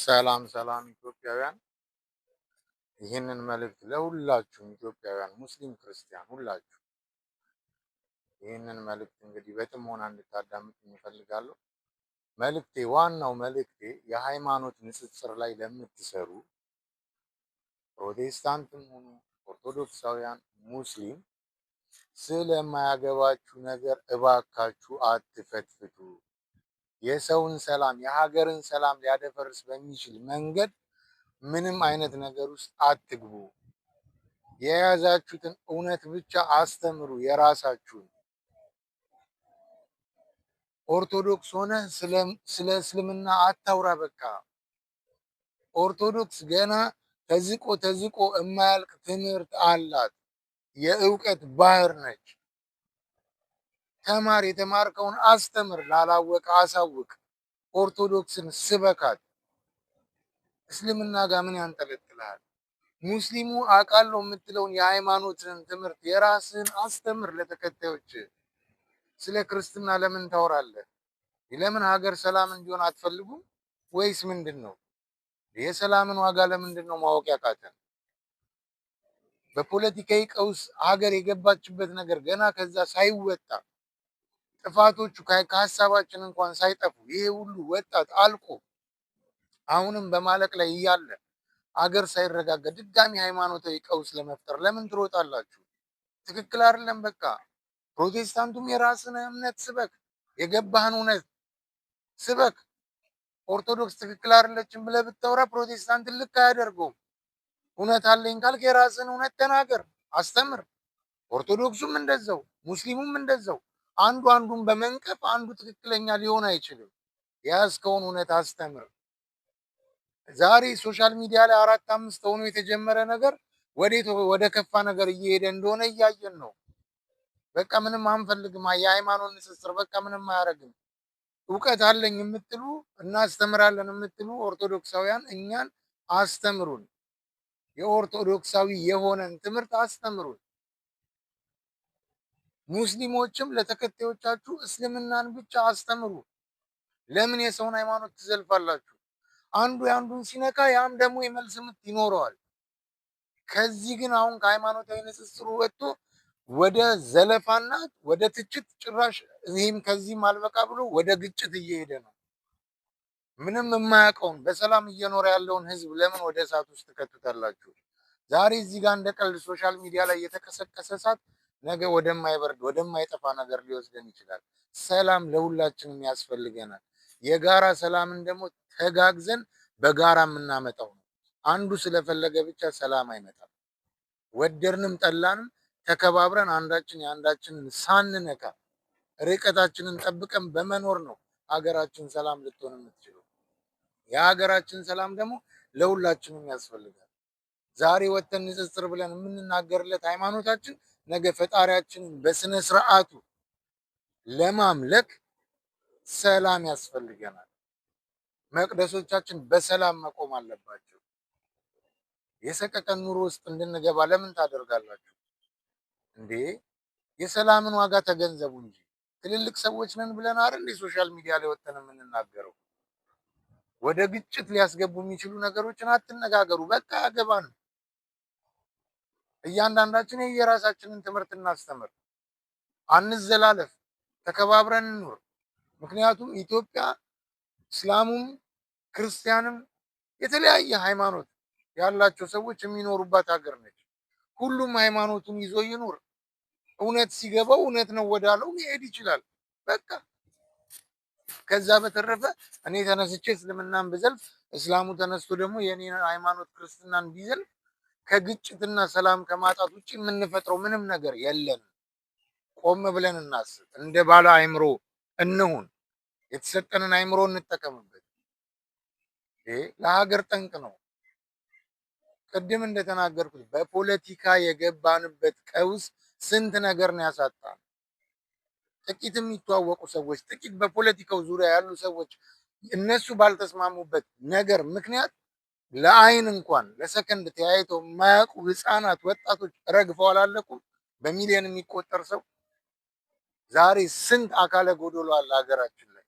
ሰላም ሰላም ኢትዮጵያውያን፣ ይህንን መልእክት ለሁላችሁም ኢትዮጵያውያን ሙስሊም፣ ክርስቲያን ሁላችሁ ይህንን መልእክት እንግዲህ በጥሞና እንድታዳምጡ እፈልጋለሁ። መልእክቴ ዋናው መልእክቴ የሃይማኖት ንጽጽር ላይ ለምትሰሩ ፕሮቴስታንትም ሆኑ ኦርቶዶክሳውያን፣ ሙስሊም ስለማያገባችሁ ነገር እባካችሁ አትፈትፍቱ። የሰውን ሰላም የሀገርን ሰላም ሊያደፈርስ በሚችል መንገድ ምንም አይነት ነገር ውስጥ አትግቡ። የያዛችሁትን እውነት ብቻ አስተምሩ፣ የራሳችሁን። ኦርቶዶክስ ሆነ ስለ እስልምና አታውራ። በቃ ኦርቶዶክስ ገና ተዝቆ ተዝቆ የማያልቅ ትምህርት አላት። የእውቀት ባህር ነች። ተማር፣ የተማርከውን አስተምር፣ ላላወቀ አሳውቅ። ኦርቶዶክስን ስበካት። እስልምና ጋር ምን ያንጠለጥልሃል? ሙስሊሙ አውቃለሁ የምትለውን የሃይማኖትን ትምህርት የራስን አስተምር ለተከታዮች። ስለ ክርስትና ለምን ታወራለህ? ለምን ሀገር ሰላም እንዲሆን አትፈልጉም ወይስ ምንድን ነው? የሰላምን ዋጋ ለምንድን ነው ማወቅ ያቃተን? በፖለቲካዊ ቀውስ ሀገር የገባችበት ነገር ገና ከዛ ሳይወጣ ጥፋቶቹ ከሀሳባችን እንኳን ሳይጠፉ ይሄ ሁሉ ወጣት አልቆ አሁንም በማለቅ ላይ እያለ አገር ሳይረጋጋ ድጋሚ ሃይማኖታዊ ቀውስ ለመፍጠር ለምን ትሮጣላችሁ? ትክክል አይደለም። በቃ ፕሮቴስታንቱም የራስን እምነት ስበክ፣ የገባህን እውነት ስበክ። ኦርቶዶክስ ትክክል አይደለችም ብለህ ብታወራ ፕሮቴስታንትን ልክ አያደርገውም። እውነት አለኝ ካልክ የራስን እውነት ተናገር፣ አስተምር። ኦርቶዶክሱም እንደዛው፣ ሙስሊሙም እንደዛው። አንዱ አንዱን በመንቀፍ አንዱ ትክክለኛ ሊሆን አይችልም። የያዝከውን እውነት አስተምር። ዛሬ social media ላይ አራት አምስት ሆኖ የተጀመረ ነገር ወዴት ወደ ከፋ ነገር እየሄደ እንደሆነ እያየን ነው። በቃ ምንም አንፈልግም። የሃይማኖት ንጽጽር በቃ ምንም አያደርግም። እውቀት አለኝ የምትሉ እናስተምራለን የምትሉ ኦርቶዶክሳውያን እኛን አስተምሩን። የኦርቶዶክሳዊ የሆነን ትምህርት አስተምሩን። ሙስሊሞችም ለተከታዮቻችሁ እስልምናን ብቻ አስተምሩ። ለምን የሰውን ሃይማኖት ትዘልፋላችሁ? አንዱ የአንዱን ሲነካ ያም ደግሞ የመልስ ምት ይኖረዋል። ከዚህ ግን አሁን ከሃይማኖታዊ ንጽጽሩ ወጥቶ ወደ ዘለፋና ወደ ትችት ጭራሽ ይህም ከዚህም አልበቃ ብሎ ወደ ግጭት እየሄደ ነው። ምንም የማያውቀውን በሰላም እየኖረ ያለውን ህዝብ ለምን ወደ እሳት ውስጥ ትከቱታላችሁ? ዛሬ እዚህ ጋር እንደ ቀልድ social media ላይ የተቀሰቀሰ እሳት ነገ ወደማይበርድ ወደማይጠፋ ነገር ሊወስደን ይችላል። ሰላም ለሁላችንም ያስፈልገናል። የጋራ ሰላምን ደግሞ ተጋግዘን በጋራ የምናመጣው ነው። አንዱ ስለፈለገ ብቻ ሰላም አይመጣም። ወደድንም ጠላንም ተከባብረን አንዳችን የአንዳችንን ሳንነካ ርቀታችንን ጠብቀን በመኖር ነው ሀገራችን ሰላም ልትሆን የምትችለው። የሀገራችን ሰላም ደግሞ ለሁላችንም ያስፈልጋል። ዛሬ ወጥተን ንጽጽር ብለን የምንናገርለት ሃይማኖታችን ነገ ፈጣሪያችንን በስነ ስርዓቱ ለማምለክ ሰላም ያስፈልገናል። መቅደሶቻችን በሰላም መቆም አለባቸው። የሰቀቀን ኑሮ ውስጥ እንድንገባ ለምን ታደርጋላችሁ እንዴ? የሰላምን ዋጋ ተገንዘቡ እንጂ ትልልቅ ሰዎች ነን ብለን አይደል የ social media ላይ ወጥተን የምንናገረው? ወደ ግጭት ሊያስገቡ የሚችሉ ነገሮችን አትነጋገሩ። በቃ አያገባንም። እያንዳንዳችን የየራሳችንን ትምህርት እናስተምር፣ አንዘላለፍ፣ ተከባብረን እንኑር። ምክንያቱም ኢትዮጵያ እስላሙም ክርስቲያንም የተለያየ ሃይማኖት ያላቸው ሰዎች የሚኖሩባት ሀገር ነች። ሁሉም ሃይማኖቱን ይዞ ይኑር። እውነት ሲገባው እውነት ነው ወዳለው መሄድ ይችላል። በቃ ከዛ በተረፈ እኔ ተነስቼ እስልምናን ብዘልፍ፣ እስላሙ ተነስቶ ደግሞ የኔ ሃይማኖት ክርስትናን ቢዘልፍ ከግጭትና ሰላም ከማጣት ውጭ የምንፈጥረው ምንም ነገር የለንም። ቆም ብለን እናስብ። እንደ ባለ አእምሮ እንሁን። የተሰጠንን አእምሮ እንጠቀምበት። ለሀገር ጠንቅ ነው። ቅድም እንደተናገርኩት በፖለቲካ የገባንበት ቀውስ ስንት ነገር ነው ያሳጣን። ጥቂት የሚተዋወቁ ሰዎች፣ ጥቂት በፖለቲካው ዙሪያ ያሉ ሰዎች እነሱ ባልተስማሙበት ነገር ምክንያት ለአይን እንኳን ለሰከንድ ተያይተው የማያውቁ ህፃናት፣ ወጣቶች ረግፈው አላለቁም? በሚሊዮን የሚቆጠር ሰው ዛሬ ስንት አካለ ጎዶሎ አለ ሀገራችን ላይ።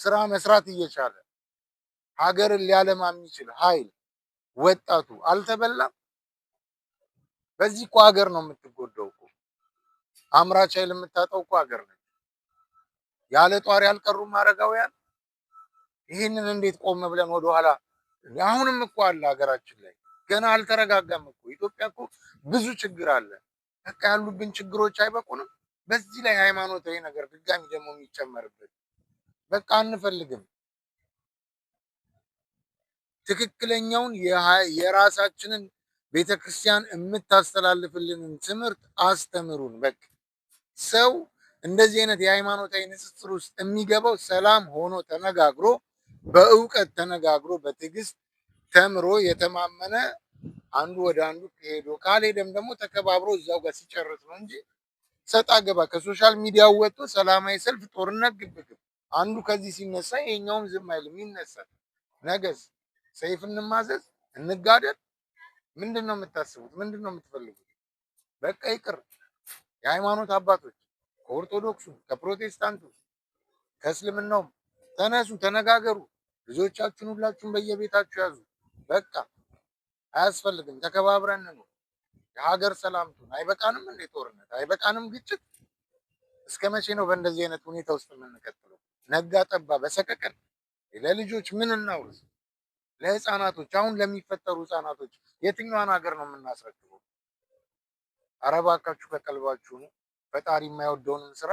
ስራ መስራት እየቻለ ሀገርን ሊያለማ የሚችል ኃይል ወጣቱ አልተበላም። በዚህ እኮ ሀገር ነው የምትጎዳው እኮ። አምራች ኃይል የምታጣው እኮ ሀገር ነች። ያለ ጧሪ ያልቀሩም አረጋውያን። ይህንን እንዴት ቆም ብለን ወደኋላ? አሁንም እኮ አለ ሀገራችን ላይ ገና አልተረጋጋም እኮ። ኢትዮጵያ እኮ ብዙ ችግር አለ። በቃ ያሉብን ችግሮች አይበቁንም? በዚህ ላይ ሃይማኖታዊ ነገር ድጋሚ ደግሞ የሚጨመርበት በቃ አንፈልግም። ትክክለኛውን የራሳችንን ቤተክርስቲያን የምታስተላልፍልንን ትምህርት አስተምሩን። በቃ ሰው እንደዚህ አይነት የሃይማኖታዊ ንጽጽር ውስጥ የሚገባው ሰላም ሆኖ ተነጋግሮ፣ በእውቀት ተነጋግሮ፣ በትዕግስት ተምሮ የተማመነ አንዱ ወደ አንዱ ሄዶ ካልሄደም ደግሞ ተከባብሮ እዛው ጋር ሲጨርስ ነው እንጂ ሰጣ ገባ ከ social media ው ወጥቶ ሰላማዊ ሰልፍ፣ ጦርነት፣ ግብግብ አንዱ ከዚህ ሲነሳ ይሄኛውም ዝም አይልም፣ ይነሳል። ነገስ ሰይፍ እንማዘዝ፣ እንጋደል። ምንድን ነው የምታስቡት? ምንድን ነው የምትፈልጉት? በቃ ይቅር። የሃይማኖት አባቶች ከኦርቶዶክሱ፣ ከፕሮቴስታንቱ፣ ከእስልምናውም ተነሱ፣ ተነጋገሩ። ልጆቻችሁን ሁላችሁም በየቤታችሁ ያዙ። በቃ አያስፈልግም። ተከባብረን ነው የሀገር ሰላምቱን። አይበቃንም እንዴ ጦርነት? አይበቃንም ግጭት? እስከ መቼ ነው በእንደዚህ አይነት ሁኔታ ውስጥ የምንቀጥለው? ነጋ ጠባ በሰቀቀን። ለልጆች ምን እናውርስ? ለህፃናቶች፣ አሁን ለሚፈጠሩ ህፃናቶች የትኛዋን ሀገር ነው የምናስረክበው? ኧረ እባካችሁ ከቀልባችሁ ነው። ፈጣሪ የማይወደውንም ስራ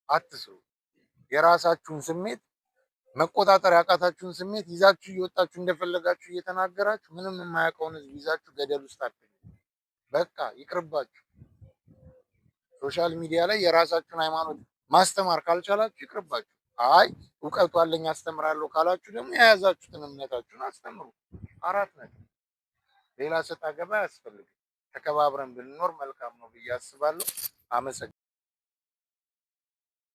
አትስሩ። የራሳችሁን ስሜት መቆጣጠር ያቃታችሁን ስሜት ይዛችሁ እየወጣችሁ እንደፈለጋችሁ እየተናገራችሁ ምንም የማያውቀውን ህዝብ ይዛችሁ ገደል ውስጥ አትግቡ። በቃ ይቅርባችሁ። Social media ላይ የራሳችሁን ሃይማኖት ማስተማር ካልቻላችሁ ይቅርባችሁ። አይ እውቀቱ አለኝ አስተምራለሁ ካላችሁ ደግሞ የያዛችሁትን እምነታችሁን አስተምሩ። አራት ነጥብ። ሌላ ሰጣ ገባ አያስፈልግም። ተከባብረን ብንኖር መልካም ነው ብዬ አስባለሁ። አመሰግናለሁ።